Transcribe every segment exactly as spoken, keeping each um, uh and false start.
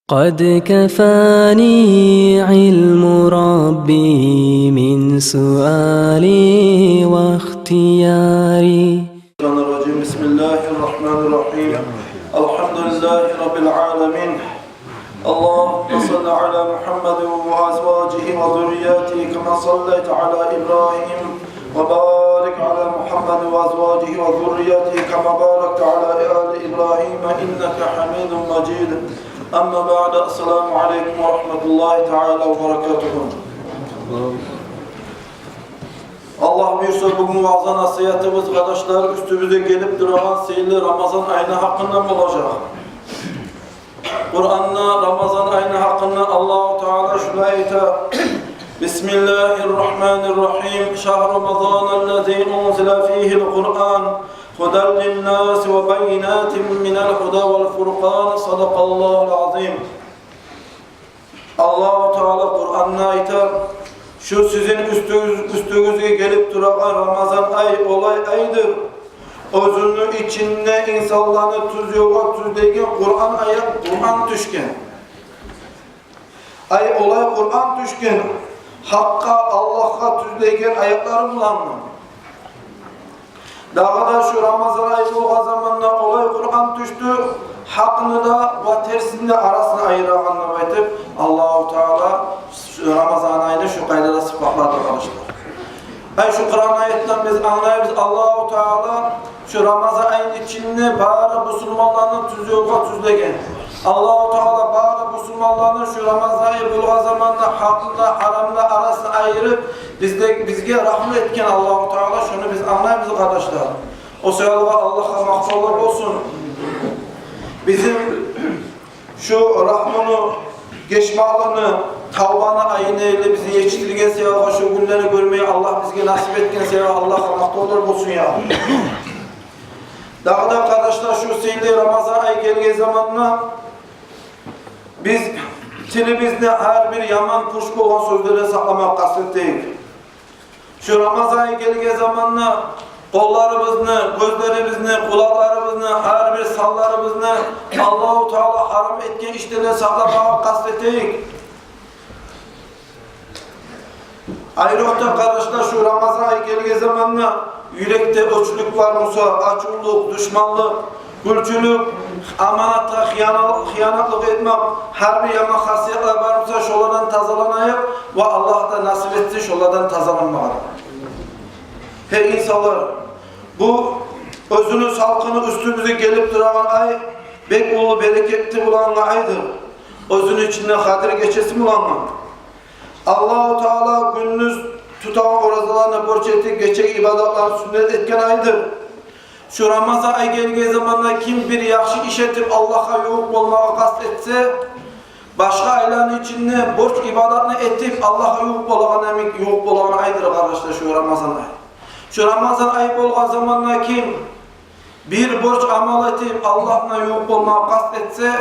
قد كفاني علم ربي من سؤالي واختياري. الشيطان الرجيم. بسم الله الرحمن الرحيم. الحمد لله رب العالمين. اللهم صل على محمد وأزواجه وذرياته كما صليت على إبراهيم، وبارك على محمد وأزواجه وذرياته كما باركت على آل إبراهيم إنك حميد مجيد. أما بعد، السلام عليكم ورحمة الله تعالى وبركاته. Аллагь буюрса, бугюн ваъза-насигьатыбыз, къардашлар, уьстюбюзге гелип турагъан сыйлы Рамазан айны гьакъындан болажакъ. Къуранда Рамазан айны гьакъында Аллагьу Таала шулай айта: بسم الله الرحمن الرحيم. شهر رمضان الذي أنزل فيه القرآن هدى للناس وبينات من الهدى والفرقان. صدق الله العظيم. Аллагьу Таала Къуранда айта: шу сизин уьстюгюз-, уьстюгюзге гелип турагъан Рамазан ай олай айдыр, оьзюню ичинде инсанланы тюз ёлгъа тюзлейген Къуран аят, Къуран тюшген. Ай олай Къуран тюшген, гьакъгъа, Аллагьгъа тюзлейген аятлары булангъы. Дагъы да шу Рамазан ай болгъан заманда олай Къуран тюшдю, гьакъны да ва терсини де арасына айырагъан деп айтып, Аллагьу Таала шу Рамазан айны шу къайдада сыпатлады, къардашлар. Ай шу Къуран аятдан биз англайбыз, Аллагьу Таала шу Рамазан айны ичинде бары бусурманланы тюз ёлгъа тюзлеген. Аллагьу Таала бары бусурманланы шу Рамазан ай болгъан заманда гьакъны да, гьарамны да арасына айырып, бизде, бизге рагьму этген Аллагьу Таала, шону биз англайбыз, къардашлар. О саялы Аллагьгъа макътавлар болсун. Бизин шу рагьмуну, гечмекликни, тавбаны айына ерли бизин етишдирген саялы, шу гюнлени гёрмеге Аллагь бизге насип этген саялы Аллагьгъа макътавлар болсун, я Аллагь. Дагъы да, къардашлар, шу сыйлы Рамазан ай гелген заманда биз тилибизни гьар бир яман, пуш болгъан сёзлерден сакъламагъа къаст этейик. Шу Рамазан ай гелген заманда къолларыбызны, гёзлерибизни, къулакъларыбызны, гьар бир санларыбызны Аллагьу Таала гьарам этген ишлерден сакъламагъа къаст этейик. Айрокъда, къардашлар, шу Рамазан ай гелген заманда юрекде оьчлюк бар буса, ачувлукъ, душманлыкъ, гюлчюлюк, аманатгъа хыяна-, хыянатлыкъ этмек, гьар бир яман хасиятлар бар буса, шолардан тазаланайыкъ ва Аллагь да насип этсин шолардан тазаланмагъа. Гьей инсанлар, бу оьзюню салкъыны уьстюбюзге гелип турагъан ай бек уллу берекети булангъы айдыр. Оьзюню ичинде Къадир гечеси булангъы. Аллагьу Таала гюндюз тутагъан оразаланы борч этип, гечеги ибадатланы сюннет этген айдыр. Шу Рамазан ай гелген заманда ким бир яхшы иш этип, Аллагьгъа ювукъ болмагъа къаст этсе, башгъа айланы ичинде борч ибадатны этип, Аллагьгъа ювукъ болагъан йимик ювукъ болагъан айдыр, къардашлар, шу Рамазан ай. Шу Рамазан ай болгъан заманда ким бир борч амал этип, Аллагьгъа ювукъ болмагъа къаст этсе,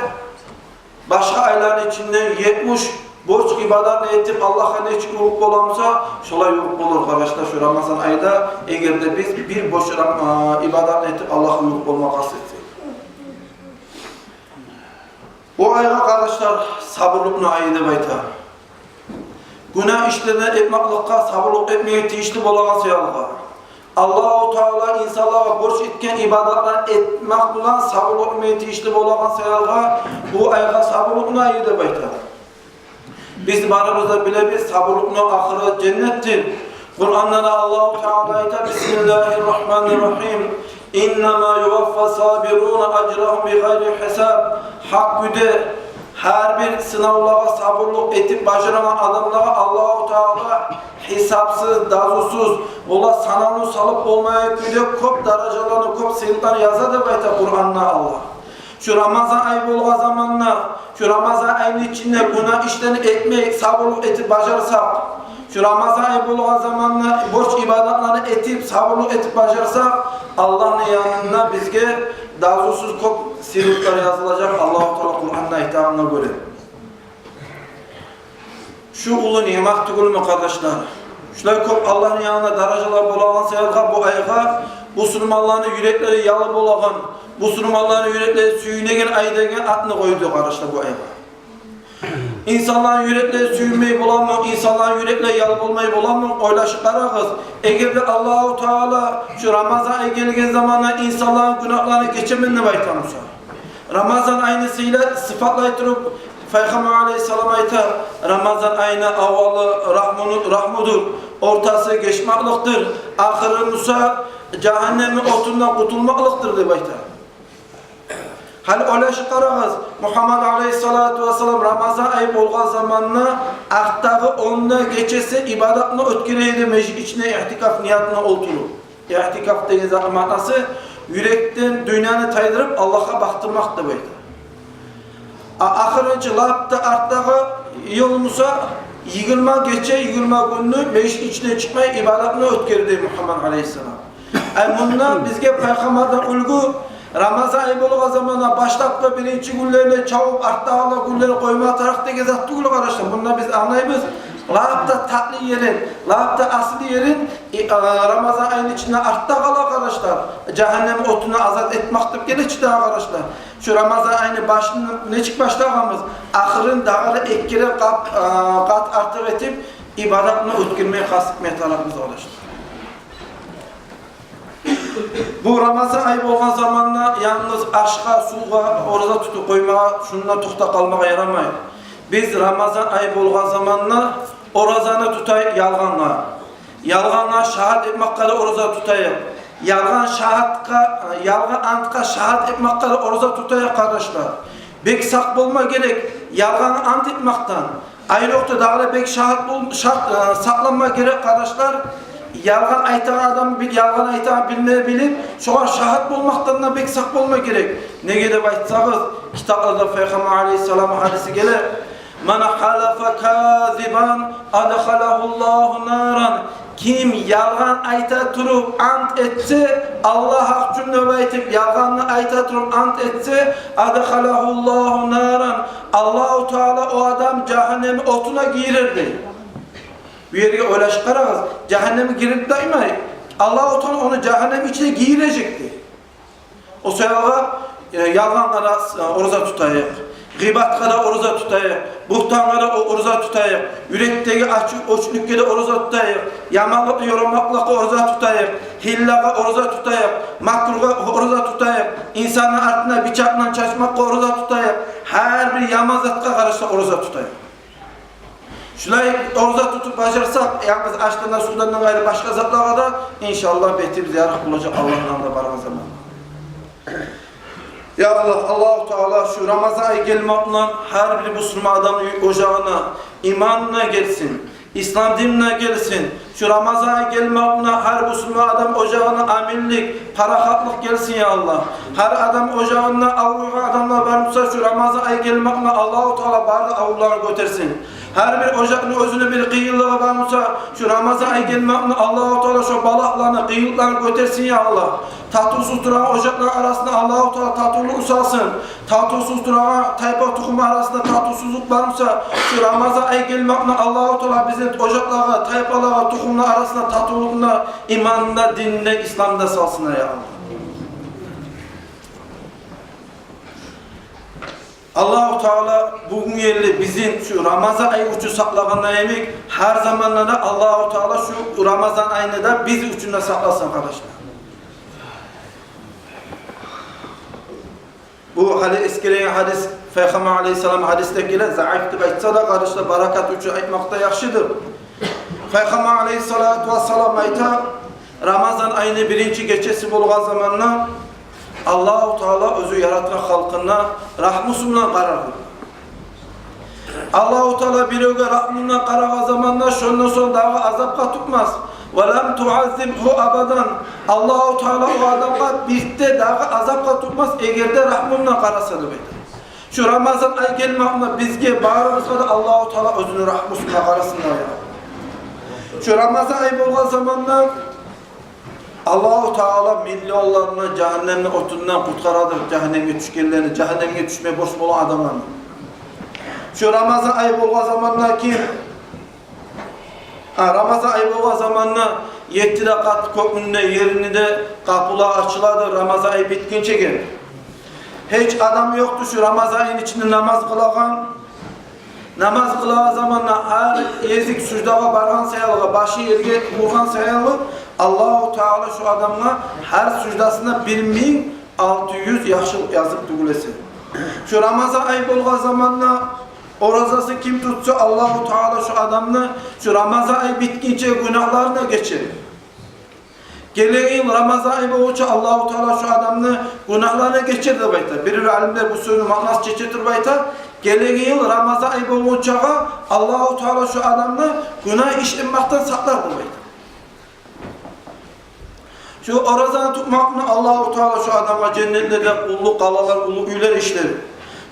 башгъа айланы ичинде етмиш борч ибадатны этип, Аллагьгъа нечик ювукъ боламыса, шолай ювукъ болур, къардашлар, шу Рамазан айда, эгер де биз бир борч рам-, а, ибадатны этип, Аллагьгъа ювукъ болмагъа къаст этсек. О айгъа, къардашлар, сабурлукъну айы деп айта. Гюнагь ишлени этмекликге сабурлукъ этмеге тийишли болагъан саялы, Аллагьу Таала инсанлагъа борч этген ибадатлар этмек булан сабурлукъ этмеге тийишли болагъан саялы, бу айгъа сабурлукъну айы деп айта. Биз барыбыз да билебиз, сабурлукъну ахыры женнетдир. Къуранда да Аллагьу Таала айта: بسم الله الرحمن الرحيم. إنما يوفى الصابرون أجرهم بغير حساب. Гьакъ кюйде, гьар бир сынавлагъа сабурлукъ этип бажарагъан адамлагъа Аллагьу Таала гьисапсыз, дазусуз, олар санавну салып болмайгъан кюйде кёп даражаланы, кёп сыйлыкъланы яза деп айта Къуранда Аллагь. Шу Рамазан ай болгъан заманда, шу Рамазан айны ичинде гюнагь ишлени этмей, сабурлукъ этип бажарсакъ, шу Рамазан ай болгъан заманда борч ибадатланы этип, сабурлукъ этип бажарсакъ, Аллагьны янында бизге дазусуз кёп сыйлыкълар язылажакъ, Аллагьу Таала Къуранда айтагъангъа гёре. Шу уллу ниъмат тюгюлмю, къардашлар? Шулай кёп Аллагьны янында даражалар болагъан саялы бу айгъа бусурманланы юреклери ял болагъан, бусурманланы юреклери сююнеген ай деген атны къойду, къардашлар, бу айгъа. Инсанланы юреклери сююнмей боламы? Инсанланы юреклери ял болмай боламы? Ойлашып къарагъыз. Эгер де Аллагьу Таала шу Рамазан ай гелген заманда инсанланы гюнагьларын гечемен деп айтгъан буса, Рамазан айны сыйла-, сыпатлай туруп, Пайхаммар алайгьиссалам айта: «Рамазан айны аввалы рагьмуну-, рагьмудур, ортасы гечмакълыкъдыр, ахыры буса жагьаннемни отундан къутулмакълыкъдыр», — деп айта. Гьали ойлашып къарагъыз, Мугьаммад алайгьиссалату вассалам Рамазан ай болгъан заманда артдагъы он да гечеси ибадатны оьтгере эди межит ичинде, иътикаф ниятына олтуруп. Иътикаф деген затны маънасы — юрекден дюньяны тайдырып, Аллагьгъа бакъдырмакъ деп айта. А ахырынчы, лап да артдагъы йыл буса, йигирма гече, йигирма гюнню межит ичинден чыкъмай ибадатны оьтгере эди Мугьаммад алайгьиссалам. Ай, мундан бизге Пайхаммардан уьлгю, Рамазан ай болгъан заманда башлап да биринчи гюнлерин чавуп, артдагъы гюнлерин къойма тарыкъ деген зат тюгюл, къардашлар. Мундан биз англайбыз, лап да татли ерин, лап да асил ерин, э, а, Рамазан айны ичинде артда къала, къардашлар. Жагьаннем отундан азат этмек деп геле чи дагъы, къардашлар. Шу Рамазан айны башын нечик башлагъанбыз, ахырын дагъы да эки керен къат, а, къат артыкъ этип, ибадатны оьтгермеге къаст этме тарыкъбыз, къардашлар. Бу Рамазан ай болгъан заманда янгыз ашгъа, сувгъа ораза тутуп къоймагъа, шунда токътап къалмагъа ярамай. Биз Рамазан ай болгъан заманда оразаны тутайыкъ ялгъангъа. Ялгъангъа шагьат этмекге де ораза тутайыкъ. Ялгъан шагьатгъа, ялгъан антгъа шагьат этмекге де ораза тутайыкъ, къардашлар. Бек сакъ болма герек ялгъан ант этмекден. Айрокъда дагъы да бек шагьат бол-, шагьат, э, сакъланма герек, къардашлар. Ялгъан айтагъан адам бил-, ялгъан айтагъанны билме билип, шогъар шагьат болмакъдан да бек сакъ болма герек. Неге деп айтсагъыз, китапларда Пайхаммар алайгьиссалам гьадиси геле: «Ман халафа казибан адхалагьуллагьу наран». Ким ялгъан айта туруп ант этсе, Аллагь гьакъ учун деп айтып, ялгъанны айта туруп ант этсе, адхалагьуллагьу наран, Аллагьу Таала о адамны жагьаннемни отуна гийирер дей. Бу ерге ойлашып къарагъыз, жагьаннемге гирер демей, Аллагьу Таала ону жагьаннемни ичине гийирежек дей. О саялы, э, ялгъангъа да, э, ораза тутайыкъ, гъыйбатгъа да ораза тутайыкъ, бугьтангъа да о-, ораза тутайыкъ, юрекдеги ачув, оьчнюкге де ораза тутайыкъ, яманлыкъны ёрамакълыкъгъа ораза тутайыкъ, гьилагъа ораза тутайыкъ, макругъа ораза тутайыкъ, инсанны артына бичакъ булан чачмакъгъа ораза тутайыкъ, гьар бир яман затгъа къаршы ораза тутайыкъ. Шулай ораза тутуп бажарсакъ, янгыз ашдан да, сувдан да къайры башгъа затлагъа да, иншааллагь, бетибиз ярыкъ болажакъ Аллагьны алдына баргъан заманда. Я Аллагь, Аллагьу Таала шу Рамазан ай гелмек булан гьар бир бусурман адамны ожагъына иман да гелсин, ислам дин де гелсин. Шу Рамазан ай гелмек булан гьар бусурман адам ожагъына аминлик, парахатлыкъ гелсин, я Аллагь. Гьар адам ожагъында авруйгъан адамлар бар буса, шу Рамазан ай гелмек булан Аллагьу Таала бары да авруларын гётерсин. Гьар бир ожакъны оьзюнде бир къыйынлыгъы бар буса, шу Рамазан ай гелмек булан Аллагьу Таала шо балагьланы, къыйынлыкъланы гётерсин, я Аллагь. Татывсуз турагъан ожакъланы арасына Аллагьу Таала татывлукъ салсын. Татывсуз турагъан тайпа-тухум арасында татывсузлукъ бар буса, шу Рамазан ай гелмек булан Аллагьу Таала бизин ожакълагъа, тайпалагъа, тухумланы арасына татывлукъну, иманны, динни, исламны салсын, я Аллагь. Аллагьу Таала бугюн ерли бизин шу Рамазан ай учун сакълагъанда йимик, гьар заманда да Аллагьу Таала шу Рамазан айны да биз учун да сакъласын, къардашлар. Бу гьали эсгереген гьадис, Пайхаммар алайгьиссалам гьадисде геле, заиф деп айтса да, къардашлар, баракат учун айтмакъ да яхшыдыр. Пайхаммар алайгьиссалату вассалам айта, Рамазан айны биринчи гечеси болгъан заманда Аллагьу Таала оьзю яратгъан халкъына рагьмусу булан къарар. Аллагьу Таала биревге рагьмусу булан къарагъан заманда шондан сонг дагъы азапгъа тюкмес. «Ва лам туаззибгьу абадан». Аллагьу Таала о адамгъа бирде дагъы азапгъа тюкмес, эгер де рагьмусу булан къараса, деп айта. Шу Рамазан ай гелмек булан бизге, барыбызгъа да Аллагьу Таала оьзюню рагьмусу булан къарасын, я. Шу Рамазан ай болгъан заманда Аллагьу Таала миллионланы жагьаннемни отундан къутгъарадыр, жагьаннемге тюшгенлени, жагьаннемге тюшме борч болгъан адамланы. Шу Рамазан ай болгъан заманда ким, а, Рамазан ай болгъан заманда етти де къат кёкню де, ерни де къапулары ачыладыр Рамазан ай битгинчеге. Гьеч адам ёкъдур шу Рамазан айны ичинде намаз къылагъан, Намаз къылагъан заманда гьар гезик суждагъа баргъан саялы, башы ерге ургъан саялы, Аллагьу Таала шо адамгъа гьар суждасына бир минг алты юз яхшылыкъ язып тюгюл эсе. Шо Рамазан ай болгъан заманда оразасын ким тутса, Аллагьу Таала шо адамны шо Рамазан ай битгинче гюнагьларын гечер. Гелеген йыл Рамазан ай болгъунча Аллагьу Таала шо адамны гюнагьларын гечер деп айта. Бир-бир алимлер бу сёзню маънасын чече туруп айта. Гелеген йыл Рамазан ай болгъунчагъа Аллагьу Таала шо адамны гюнагь иш этмекден сакълар деп айта. Шо оразаны тутмакъ булан Аллагьу Таала шо адамгъа женнетлерде уллу къалалар, уллу уьйлер ишлер.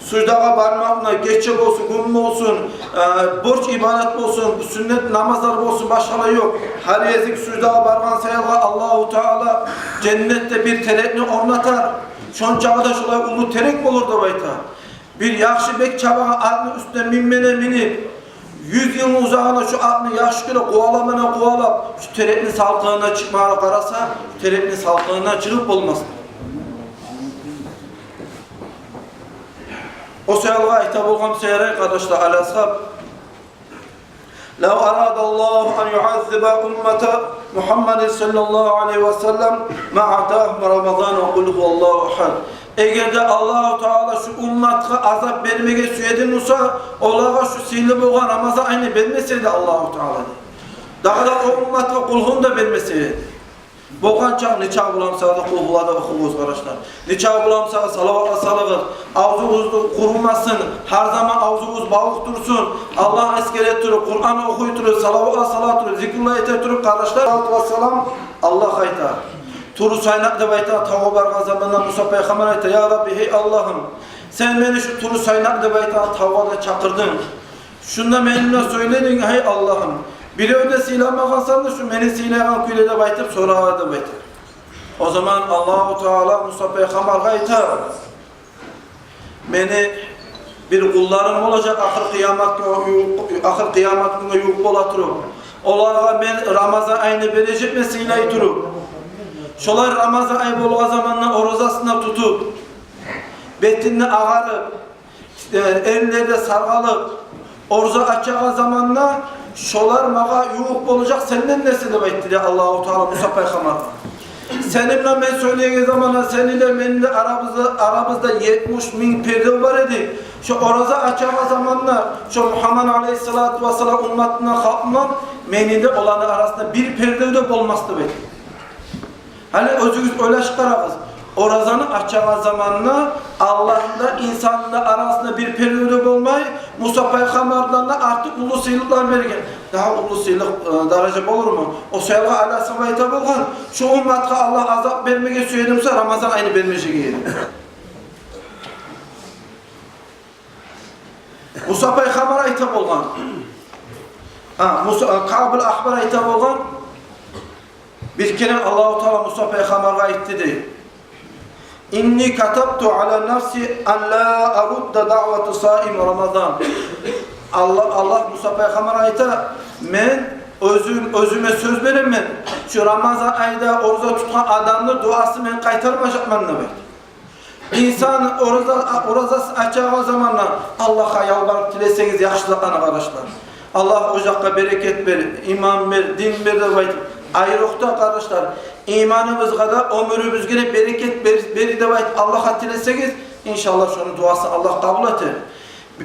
Суждагъа бармакъ булан, гече болсун, гюн болсун, э, борч ибадат болсун, сюннет намазлар болсун, башгъалар ёкъ. Гьар гезик суждагъа баргъан саялы Аллагьу Таала женнетде бир терекни орнатар. Шончакъы да шолай уллу терек болур деп айта. Бир яхшы бек чабагъан атны уьстюне минмеге минип, юз йылны узагъына шо атны яхшы гёре къувалап, къувалап, шо терекни салкъынына чыкъмагъа къараса, шо терекни салкъынына чыгъып болмас. О саялы айта болгъан бизге ярай, къардашлар, Али асгьаб: «Лав арадаллагьу ан юаззиба уммата Мугьаммадин саллаллагьу алайгьи ва саллам ма атагьум Рамазан ва къул гьуваллагьу агьад». Эгер де Аллагьу Таала шо умматгъа азап бермеге сюеген буса, олагъа шо сыйлы болгъан Рамазан айны бермес эди Аллагьу Таала, дей. Дагъы да о умматгъа къулгьуну да бермес эди. Болгъан чакъы нечакъы боламса да къулгьуланы охугъуз, къардашлар. Нечакъы боламса да салаватла салыгъыз. Авзугъуз къурумасын, гьар заман авзугъуз бавукъ турсун. Аллагьны эсгере туруп, Къуран охуй туруп, салаватла сала туруп, зикрулла эте туруп, къардашлар. Салават ва салам, Аллагь айта. Туру Сайнакъ деп айтагъан тавгъа баргъан заманда Муса пайхаммар айта: «Я Рабби, гьей Аллагьым, сен мени шо Туру Сайнакъ деп айтагъан тавгъа да чакъырдынг. Шунда мени булан сёйлединг, гьей Аллагьым. Биревню де сыйламагъансан да, шо мени сыйлагъан кюйде», — деп айтып сорай деп айта. О заман Аллагьу Таала Муса пайхаммаргъа айта: «Мени бир къулларым болажакъ ахыр къыямат гюнге ювукъ, ахыр къыямат гюнге ювукъ бола туруп. Олагъа мен Рамазан айны бережекмен сыйлай туруп. Шолар Рамазан ай болгъан заманда оразасын да тутуп, бетин де агъарып, э, эринлери де саргъалып, ораза ачагъан заманда шолар магъа ювукъ болажакъ сенден эсе», — деп айтды дей Аллагьу Таала Муса пайхаммаргъа. «Сени булан мен сёйлейген заманда сени де, мени де арабызда, арабызда етмиш минг пердев бар эди. Шо ораза ачагъан заманда шо Мугьаммад алайгьиссалату вассалам умматындан, халкъындан, мени де оланы арасында бир пердев де болмас», — деп айтды. Гьали оьзюгюз ойлашып къарагъыз. Оразаны ачагъан заманда Аллагьны да, инсанны да арасында бир пердев де болмай, Муса пайхаммардан да артыкъ уллу сыйлыкълар берген. Дагъы уллу сыйлыкъ, э, даража болурму? О саялы Али асгьаб айта болгъан: «Шо умматгъа Аллагь азап бермеге сюеген буса, Рамазан айны бермежек эди». Муса пайхаммар айта болгъан. Гьа, Муса, Каъбул Ахбар айта болгъан. Бир керен Аллагьу Таала Муса пайхаммаргъа айтды дей: «Инни катабту ала нафси ан ла арудда даъвата саим Рамазан». Аллагь, Аллагь Муса пайхаммаргъа айта: «Мен оьзюм, оьзюме сёз беремен, шо Рамазан айда ораза тутгъан адамны дуасын мен къайтармажакъман», — деп айта. Инсан ораза, оразасын ачагъан заманда Аллагьгъа ялбарып тилесегиз яхшы затланы, къардашлар. Аллагь, о якъгъа берекет бер, иман бер, дин бер деп айтып, айрокъда, къардашлар, иманыбызгъа да, оьмюрюбюзге де берекет бер, бер деп айтып Аллагьгъа тилесегиз, иншаллагь, шону дуасын Аллагь къабул этер.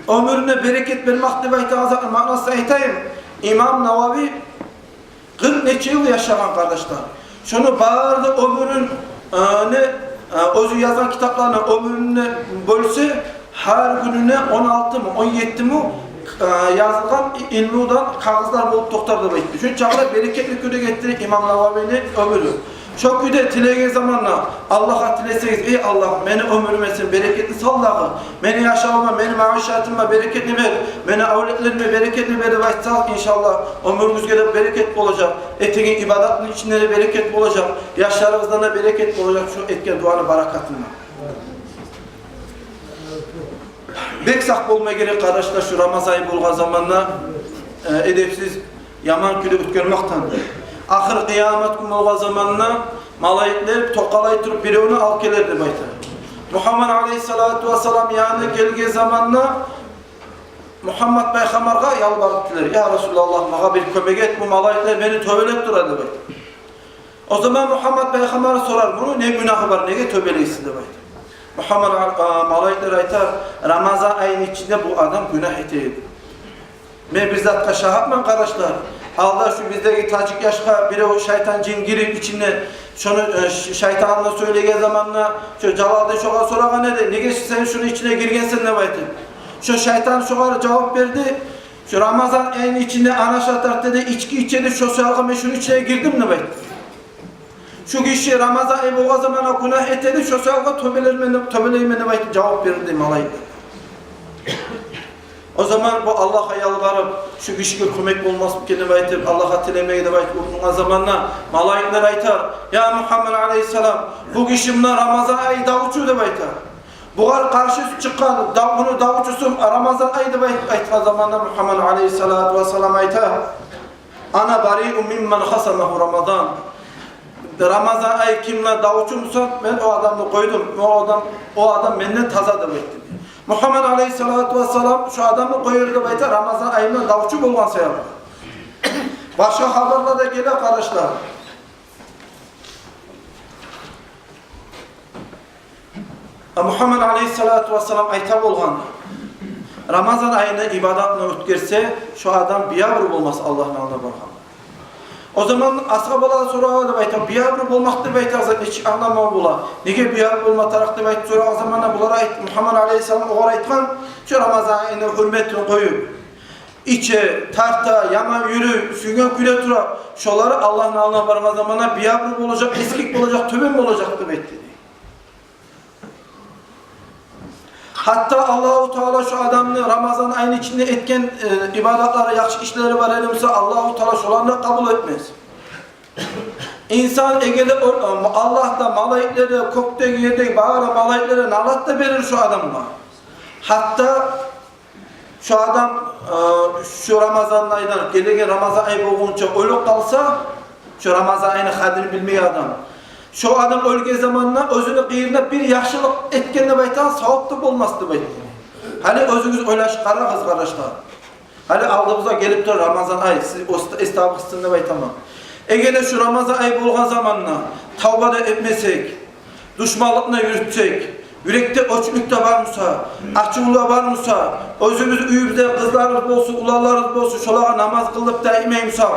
Оьмюрюне берекет бермек деп айтагъан затны маънасын айтайым. Имам Навави къыркъ нече йыл яшагъан, къардашлар. Шону бары да оьмюрюн, э, не, э, оьзю язгъан китапларына оьмюрюн бёлсе, гьар гюнюне он алтымы, он еттими, э, язылгъан и-, илмудан кагъызлар болуп токътар деп айтды. Шончакъы да берекетли кюйде гетди имам Нававини оьмюрю. Шо кюйде тилеген заманда Аллагьгъа тилесегиз: «Эй Аллагь, мени оьмюрюме сен берекетни сал дагъы, мени яшавума, мени маишатыма берекетни бер, мени авлетлериме берекетни бер», — деп айтсагъыз, иншаллагь, оьмюрюгюзге де берекет болажакъ, этеген ибадатны ичинде де берекет болажакъ, яшларыгъыздан да берекет болажакъ шо этген дуаны баракатындан. Бек сакъ болма герек, къардашлар, шо Рамазан ай болгъан заманда, э, эдепсиз, яман кюйде оьтгермекден. Ахыр къыямат гюн болгъан заманда малайиклер токъалай туруп биревню алып гелер деп айта. Мугьаммад алайгьиссалату вассалам янына гелген заманда, Му-, Мугьаммат пайхаммаргъа ялбарып тилер: «Я Расулаллагь, магъа бир кёмек эт, бу малайиклер мени тёбелеп тура», — деп айтып. О заман Мугьаммат пайхаммар сорар: «Муну не гюнагьы бар, неге тёбелейсиз?» — деп айтып. Мугьаммат, а, малайиклер айтар: «Рамазан айны ичинде бу адам гюнагь эте эди. Мен бир затгъа шагьатман, къардашлар. Алда шу биздеги тажик яшгъа бирев шайтан-жин гирип ичине, шону, э, ш-, шайтан булан сёйлеген заманда, шо Жалалдин шогъар сорагъан эди: „Неге сен шуну ичине гиргенсен?“ — деп айтып. Шо шайтан шогъар жавап берди: „Шо Рамазан айны ичинде ана аша тартды, ички ичеди, шо саялгъа мен шуну ичине гирдим“, — деп айтып. „Шу гиши Рамазан ай болгъан заманда гюнагь этеди, шо саялгъа тёбелермен деп, тёбелеймен“, — деп айтып жавап берди малайик. О заман бу Аллагьгъа ялбарып, шу гишиге кёмек болмасмы экен деп айтып, Аллагьгъа тилемеге деп айтып урунагъан заманда, малайиклер айтар: «Я Мугьаммат алейгьиссалам, бу гиши муна Рамазан ай давучу», — деп айтар. «Бугъар къаршы чыкъгъан дав-, муну давучусу Рамазан ай», — деп айт-, айтгъан заманда Мугьаммат алейгьиссалату вассалам айта: «Ана бариун мимман хасамагьу Рамазан». Рамазан ай кимге давучу буса, мен о адамны къойдум. О адам, о адам менден таза деп айтды. Мугьаммат алейгьиссалату вассалам шо адамны къояр деп айта, Рамазан айына давучу болгъан саялы. Башгъа хабарлар да геле, къардашлар. А Мугьаммат алейгьиссалату вассалам айта болгъан: «Рамазан айны ибадатны оьтгерсе, шо адам биябур болмас Аллагьны алдына баргъан». О заман асгьабалар сорай деп айта: «Биябур болмакъ деп айтагъан зат нечик англама бола? Неге биябур болма тарыкъ?» — деп айтып сорагъан заманда булар айт-, Мугьаммат алейгьиссалам огъар айтгъан: «Шо Рамазан айны гьюрметин къоюп, иче, тарта, яман юрюй, сюйген кюйде тура, шолар Аллагьны алдына баргъан заманда биябур болажакъ, эсгик болажакъ, тёбен болажакъ», — деп айтды. Гьатта Аллагьу Таала шо адамны Рамазан айны ичинде этген, э, ибадатлары, яхшы ишлери бар эди буса, Аллагьу Таала шоланы да къабул этмес. Инсан эгер де о, э, Аллагь да, малайиклери де, кёкдеги, ердеги бары малайиклери налат да берир шо адамгъа. Гьатта шо адам, э, шо Рамазан айдан, гелеген Рамазан ай болгъунча оьлюп къалса, шо Рамазан айны къадрин билмеген адам, шо адам оьлген заманда оьзюню къырыйына бир яхшылыкъ этген деп айтагъан савап да болмас деп айтды. Гьали оьзюгюз ойлашып къарагъыз, къардашлар. Гьали алдыбызгъа гелип тура Рамазан ай, сиз оста-, эс табгъызсын деп айтаман. Эгер де шо Рамазан ай болгъан заманда тавба да этмесек, душманлыкъны юрютсек, юрекде оьчлюк де бар буса, ачувлу да бар буса, оьзюбюз уьюбюзде къызларыбыз болсун, уланларыбыз болсун, шолагъа намаз къылып да этмей буса,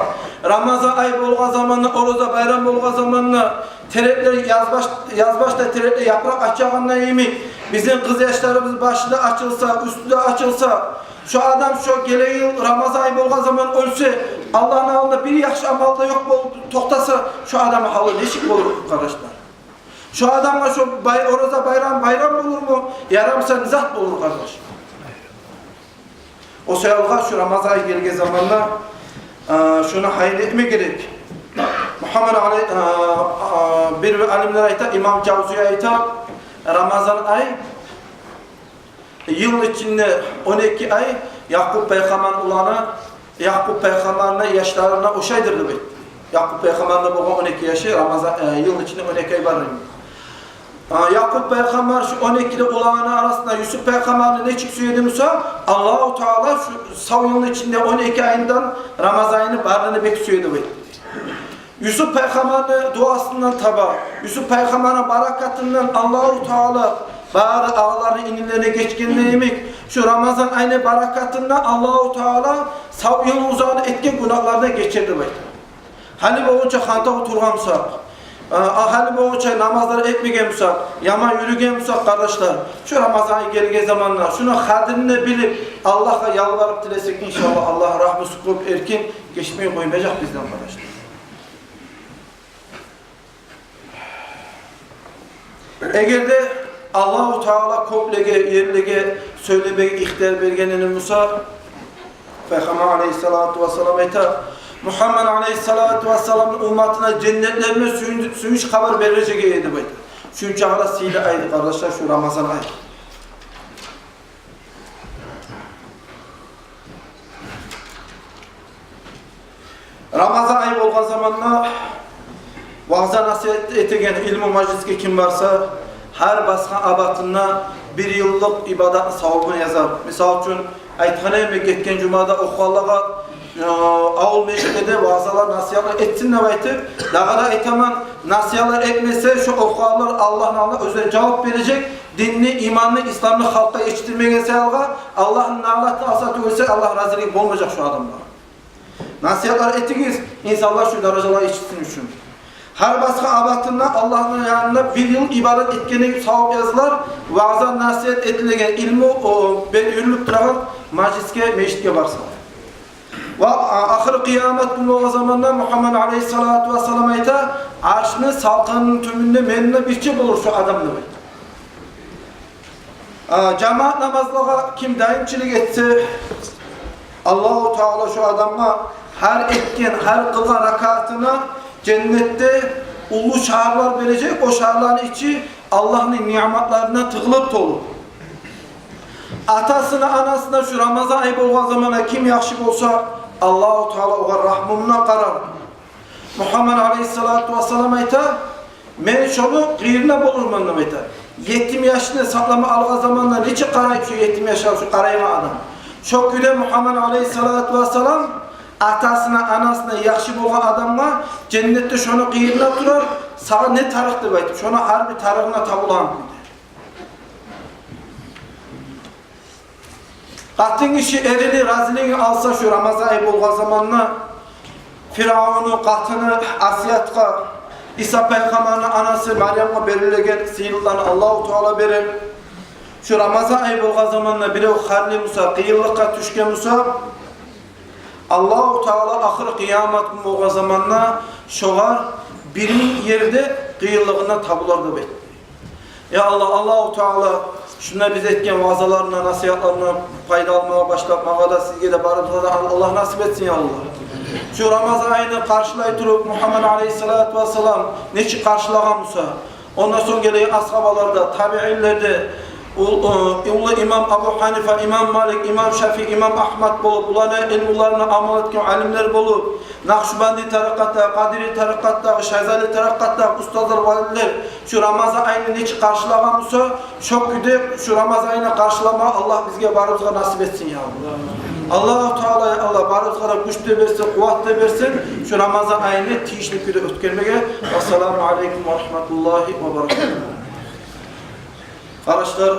Рамазан ай болгъан заманда, ораза байрам болгъан заманда, тереклер, язбаш, язбашда тереклер япыракъ ачагъанда йимик, бизин къызъяшларыбыз башы да ачылса, уьстю де ачылса, шо адам шо гелеген йыл Рамазан ай болгъан заман оьлсе, Аллагьны алдында бир яхшы амал да ёкъ болуп токътаса, шо адамны гьалы нечик болур, къардашлар? Шо адамгъа шо бай-, ораза байрам байрам болурму, ярамаса не зат болур, къардаш? О саялгъа шо Рамазан ай гелген заманда, а, шону гьайын этме герек. Мугьаммат Али, а, а, бир-бир алимлер айта, имам Жавзий айта, Рамазан ай йылны ичинде он эки ай, Якъуб пайхаммарны уланы, Якъуб пайхаммарны яшларына ошайдыр деп айтды. Якъуб пайхаммарны болгъан он эки яшы, Рамазан, э, йылны ичинде он эки ай бар эди. А, Якъуб пайхаммар шо он эки де уланы арасында Юсуп пайхаммарны нечик сюе эди буса, Аллагьу Таала шо сав йылны ичинде он эки айындан Рамазан айны барын да бек сюе эди деп айтды. Юсуп пайхаммарны дуасындан таба, Юсуп пайхаммарны баракатындан Аллагьу Таала бары агъаларыны, инилерине гечгенде йимик, шо Рамазан айны баракатындан Аллагьу Таала сав йыл узагъында этген гюнагьларындан гечер деп айта. Гьали болгъунча хантав тургъан бусакъ, а, гьали болгъунча намазлар этмеген бусакъ, яман юрюген бусакъ, къардашлар, шо Рамазан ай гелген заманда шону къадрин билип, Аллагьгъа ялбарып тилесек, иншаллагь, Аллагь рагьмусу кёп, эркин, гечмей къоймажакъ бизден, къардашлар. Эгер де Аллагьу Таала кёклеге, ерлеге сёйлемеге ихтияр берген эди буса, Пайхаммар алейгьиссалату вассалам айта, Мугьаммат алейгьиссалату вассаламны умматына женнетлерден сююн-, сююнч хабар бережек эди деп айта. Шунча гьала сыйлы айды, къардашлар, шо Рамазан ай. Рамазан ай болгъан заманда ваъза-насигьат этеген, илму мажлисге ким барса, гьар басгъан абатында бир йыллыкъ ибадатны савабын язар. Мисал учун, Айтгъан эдим гетген жумада охугъанлагъа, э, авул межитлерде ваъзалар, насигьатлар этсин деп айтып, дагъы да айтаман, насигьатлар этмесе, шо охугъанлар Аллагьны алдында оьзлеге жавап бережек, динни, иманны, исламны халкъгъа етишдирмеген саялы, Аллагьны налаты алса тюгюл эсе, Аллагь разилиги болмажакъ шо адамлагъа. Насигьатлар этигиз, инсанлар шо даражалагъа етишсин учун. Гьар басгъан абатында Аллагьны янында бир йыл ибадат этгенлик савап язылар, ваъза, насигьат этилеген, илму, о, бе-, юрюлюп турагъан мажлисге, межитге барса. Ва а-, ахыр къыямат гюн болгъан заманда Мугьаммад алейгьиссалату вассалам айта: «Аршны салкъынны тюбюнде мени де бирче болур шо адам», — деп айта. А, жамаат намазлагъа ким даимчилик этсе, Аллагьу Таала шо адамгъа гьар этген, гьар къылгъан ракаатына женнетде уллу шагьарлар бережек, о шагьарланы ичи Аллагьны ниъматларына тыгъылып толу. Атасына, анасына шо Рамазан ай болгъан заманда ким яхшы болса, Аллагьу Таала огъар рагьму булан къарар. Мугьаммад алейгьиссалату вассалам айта: «Мен шону къырыйында болурман», — деп айта. Етим яшны сакълама алгъан заманда нечик къарай шо етим яшгъа шо къарайгъан адам? Шо кюйде Мугьаммад алейгьиссалату вассалам атасына, анасына яхшы болгъан адамгъа женнетде шону къырыйында турар, сагъа не тарыкъ деп айтып, шону гьар бир тарыгъына табулагъан кюйде. Къатын гиши эрини разилигин алса шо Рамазан ай болгъан заманда, Фиръавнну къатыны Асиятгъа Иса пайхаммарны анасы Мариямгъа берилеген сыйлыкъланы Аллагьу Таала берер. Шо Рамазан ай болгъан заманда бирев гьарли буса, къыйынлыкъгъа тюшген буса, Аллагьу Таала ахыр къыямат гюн болгъан заманда шогъар бир минг ерде къыйынлыгъына табулар деп айтды. Я Аллагь, Аллагьу Таала шунда биз этген ваъзаларындан, насигьатларындан пайда алмагъа башлап, магъа да, сизге де, барыбызгъа да Аллагь насип этсин, я Аллагь. Шу Рамазан айны къаршылай туруп, Мугьаммад алейгьиссалату вассалам нечик къаршылагъан буса, ондан сонг гелеген асгьабалар да, табиинлер де, ул-, ы, уллу имам Абу Гьанифа, имам Малик, имам Шафии, имам Агьмад болуп, буланы илмуларына амал этген алимлер болуп, Накъшбанди тарикъатда, Къадири тарикъатдагъы, Шазали тарикъатдагъы устазлар, валилер шу Рамазан айны нечик къаршылагъан буса, шо кюйде шу Рамазан айны къаршыламагъа Аллагь бизге барыбызгъа насип этсин, я Аллагь. Аллагьу Таала, я Аллагь, барыбызгъа да гюч де берсин, къуват да берсин шу Рамазан айны тийишли кюйде оьтгермеге. Ассаламу алейкум ва рагьматуллагьи ва баракатугь. Къардашлар,